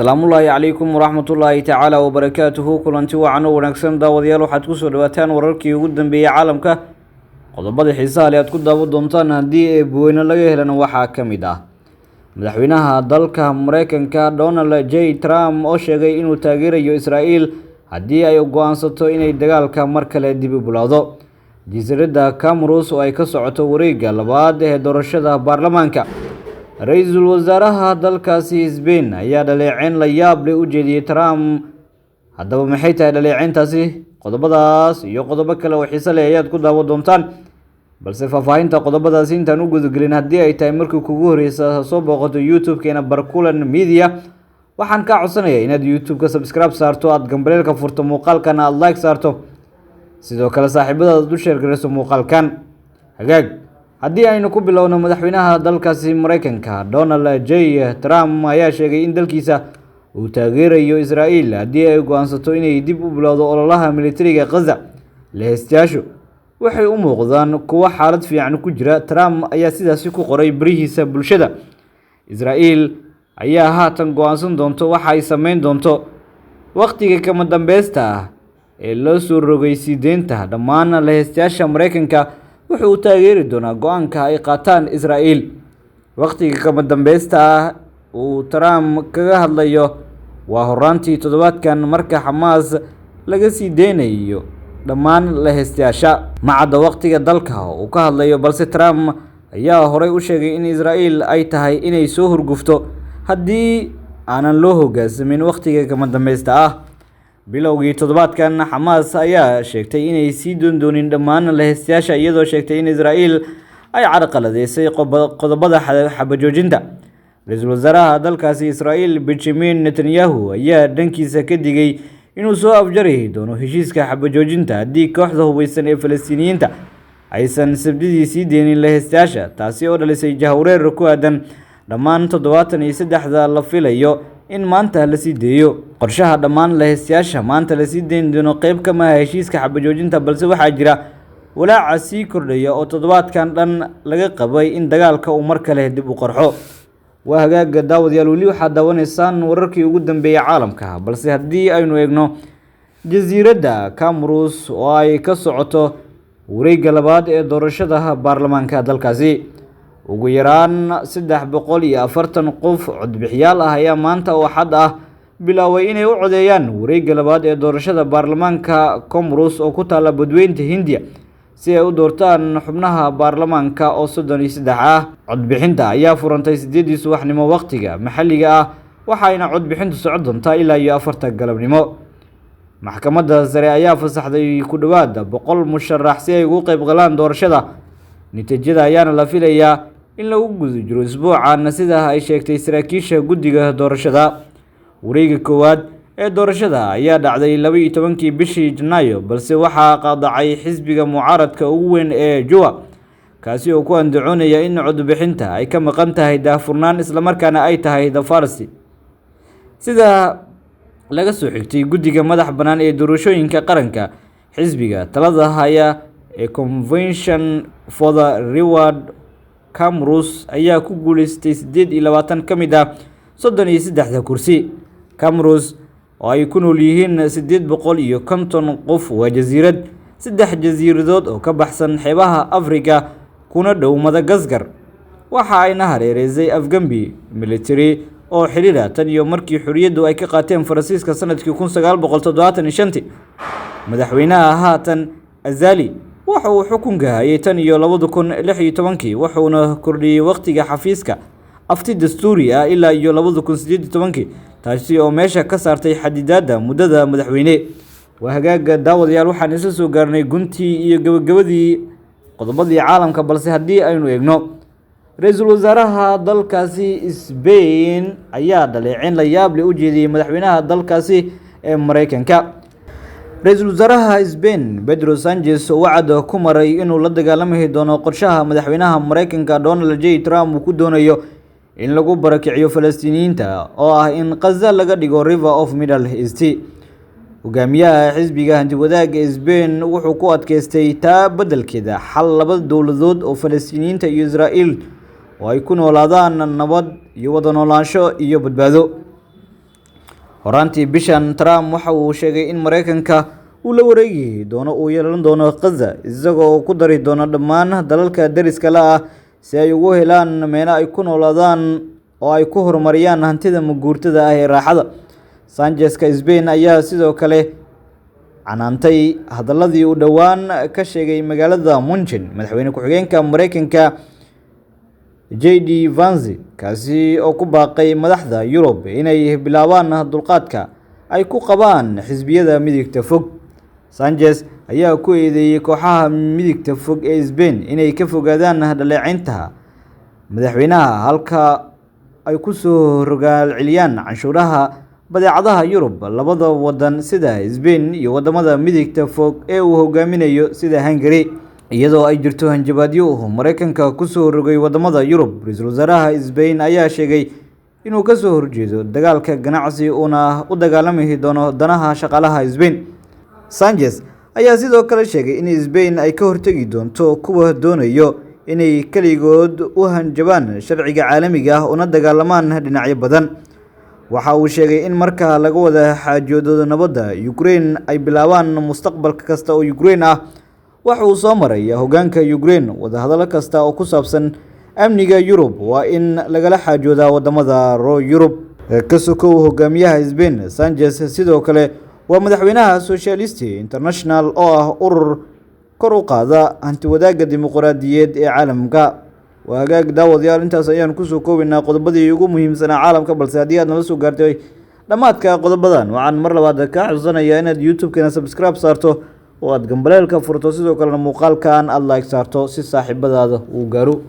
Asalaamullaahi calaykum waraxmatullaahi tacaala wabarakaatuhu. Kulanti wacan oo wanaagsan, daawadayaal. Waxaad kusoo dhawaataan wararkii ugu dambeeyey caalamka. Qodobada xiisaha leh aad ku daawan doontaan haddii Eebweyne laga helana waxaa ka mid ah madaxweynaha dalka Mareykanka Donald J Trump oo sheegay inuu taageerayo Israa'iil haddii ay go-aansato inay dagaalka mar kale dib u bilowdo, jasiiradda Camrus oo ay ka socoto wareegga labaad ee doorashada baarlamaanka. Ra-iisul wasaaraha dalkaasi Sbain ayaa dhaleeceyn la yaab leh u jeediyey Trump. Haddaba maxay tahay dhaleeceyntaasi? Qodobadaas iyo qodobo kale oo xiise leh ayaad ku daawan doontaan, balse faahfaahinta qodobadaasi intaan u gudagelin, haddii ay tahay markii kugu horeysa soo booqato YouTube-keena Barkulan Media, waxaan kaa codsanayaa inaad YouTube-ka subscribe saarto, aada gambaleelka furto, muuqaalkana aada like saarto, sidoo kale saaxiibadaad u share garayso muuqaalkan. Hagaag, haddii aynu ku bilowno, madaxweynaha dalkaasi Mareykanka Donald J Trump ayaa sheegay in dalkiisa uu taageerayo Israa'iil haddii ay go-aansato inay dib u bilowdo ololaha militariga Khaza. Laheystayaashu waxay u muuqdaan kuwo xaalad fiican ku jira, Trump ayaa sidaasi ku qoray barihiisa bulshada. Israa'iil ayaa haatan go-aansan doonto waxa ay sameyn doonto. Wakhtiga kama dambeysta ah ee loo soo rogay sii deynta dhammaan laheystayaasha Mareykanka wuxuu u taageeri doonaa go-aanka ay qaataan Israa'iil. Wakhtiga kama dambeysta ah uu Trump kaga hadlayo waa horaantii toddobaadkan, marka Xamaas laga sii deynayo dhammaan laheystayaasha. Ma cadda wakhtiga dalka uu ka hadlayo, balse Trump ayaa horey u sheegay in Israa'iil ay tahay inay soo hurgufto haddii aanan loo hoggaansamin wakhtiga kama dambeysta ah. Bilowgii toddobaadkan, Xamaas ayaa sheegtay inay sii doon doonin dhammaan laheystayaasha, iyadoo sheegtay in Israa'iil ay carqaladeysay qodobada xabajoojinta. Ra-iisul wasaaraha dalkaasi Israa'iil Benjamin Netanyahu ayaa dhankiisa ka digay inuu soo afjari doono heshiiska xabajoojinta haddii kooxda hubeysan ee Falastiiniyiinta aysan Sabtidii sii deynin laheystayaasha, taasi oo dhalisay jahwareer ku aadan dhammaan 73-da la filayo in maanta la sii deeyo. Qorshaha dhammaan laheystayaasha maanta lasii deyn doono qeyb kama aha heshiiska xabajoojinta, balse waxaa jira walaaca sii kordhaya oo toddobaadkan dhan laga qabay in dagaalka uu mar kale dib u qarxo. Waa hagaaga, daawadayaal, weli waxaad daawanaysaan wararkii ugu dambeeyey caalamka, balse haddii aynu eegno jasiiradda Camrus oo ay ka socoto wareegga labaad ee doorashada baarlamaanka dalkaasi, ugu yaraan 340 qof codbixiyaal ah ayaa maanta oo Axad ah bilaabay inay u codeeyaan wareegga labaad ee doorashada baarlamaanka Comrus oo ku taalla Badweynta Hindiya, si ay u doortaan xubnaha baarlamaanka oo 33 ah. Codbixinta ayaa furantay 8-dii subaxnimo waqtiga maxalliga ah, waxayna codbixintu socon doontaa ilaa iyo 4-ta galabnimo. Maxkamadda sare ayaa fasaxday ku dhowaad 100 musharax si ay ugu qeyb galaan doorashada. Natiijada ayaana la filayaa in lagu guda jiro isbuucan, sida ay sheegtay saraakiisha guddiga doorashada. Wareegga koowaad ee doorashada ayaa dhacday 12-kii bishii Janaayo, balse waxaa qaadacay xisbiga mucaaradka ugu weyn ee Juwa, kaasi oo ku andacoonaya in codbixinta ay ka maqan tahay daahfurnaan islamarkaana ay tahay dafarsi. Sida laga soo xigtay guddiga madax bannaan ee doorashooyinka qaranka, xisbiga talada haya ee Convention for the Reward Camrus ayaa ku guuleystay 28 ka mid ah 33-da kursi. Camrus oo ay ku nool yihiin 850 qof waa jasiirad saddex jasiiradood oo ka baxsan xeebaha Afrika kuna dhow Madagaskar, waxa ayna hareereysay afgambi military oo xidhiidha tan iyo markii xorriyaddu ay ka qaateen Faransiiska sanadkii 1975-tii. Madaxweynaha haatan Azali waxa uu xukunka hayay tan iyo 2016-kii, wuxuuna kordhiyey waqtiga xafiiska afti dastuuri ah ilaa iyo 2018-kii, taasi oo meesha ka saartay xadidaadda muddada madaxweyne. Waa hagaaga, daawadayaal, waxaan isla soo gaarnay guntii iyo gabagabadii qodobadii caalamka, balse haddii aynu eegno, ra-iisul wasaaraha dalkaasi Sbain ayaa dhaleeceyn la yaab leh u jeediyey madaxweynaha dalkaasi ee Mareykanka. Ra-iisul wasaaraha Sbain Pedro Sanchez oo wacad ku maray inuu la dagaalami doono qorshaha madaxweynaha Mareykanka Donald J Trump uu ku doonayo in lagu barakiciyo Falastiiniyiinta oo ah in Khaza laga dhigo River of Middle East. Hogaamiyaha xisbiga hantiwadaagga Sbain wuxuu ku adkeystay taa beddelkeeda xal laba dowladood oo Falastiiniyiinta iyo Israa'iil oo ay ku noolaadaan nabad iyo wada noolaansho iyo badbaado. Horaantii bishan, Trump waxa uu sheegay in Mareykanka uu la wareegi doono uu yeelan doono Gaza, isagoo ku dari doono dhammaan dalalka deriska la ah si ay ugu helaan meelo ay ku noolaadaan oo ay ku horumariyaan hantida maguurtada ah ee raaxada. Sanchez-ka Spain ayaa sidoo kale canaantay hadaladii uu dhowaan ka sheegay magaalada Munchen madaxweyne ku-xigeenka Mareykanka J.D. Vance, kaasi oo ku baaqay madaxda Yurub inay bilaabaan dulqaadka ay ku qabaan xisbiyada midigta fog. Sanchez ayaa ku eedeeyay kooxaha midigta fog ee Spain inay ka fogaadaan dhaleeceynta madaxweynaha, halka ay ku soo rogaal celiyaan canshuuraha badeecadaha Yurub labada wadan sida Spain iyo wadamada midigta fog ee uu hogaaminayo sida Hungary. Iyadoo ay jirto hanjabaadyo uu Mareykanka ku soo rogay wadamada Yurub, ra'iisul wasaaraha Spain ayaa sheegay inuu ka soo horjeedo dagaalka ganacsi uuna u dagaalami doono danaha shaqaalaha Spain. Sanchez ayaa sidoo kale sheegay in Spain ay ka hortagi doonto kuwa doonayo inay kaligood u hanjabaan sharciga caalamiga ah una dagaalamaan dhinacyo badan. Waxa uu sheegay in marka laga wada xaajoodo nabadda Ukraine ay bilaabaan mustaqbalka kasta oo Ukraine ah. Waxa uu soo maray hoggaanka Ukraine wadahadalo kasta oo ku saabsan amniga Yurub waa in lagala xaajoodaa wadamada Yurub. Ka sokow hogaamiyaha Spain, Sanchez sidoo kale waa madaxweynaha Socialist International oo ah urur kor u qaada hanti wadaagga dimuqraadiyadeed ee caalamka. Waa hagaag daawadayaal, intaas ayaan kusoo koobaynaa qodobadii ugu muhiimsanaa caalamka. Balse haddii aad nala soo gaartay dhammaadka qodobadan, waxaan mar labaad kaa xusuusanayaa inaad YouTube-keena subscribe saarto oo aad gambaleelka furto, sidoo kalena muuqaalkan aad like saarto si saaxiibadaada uu gaaro.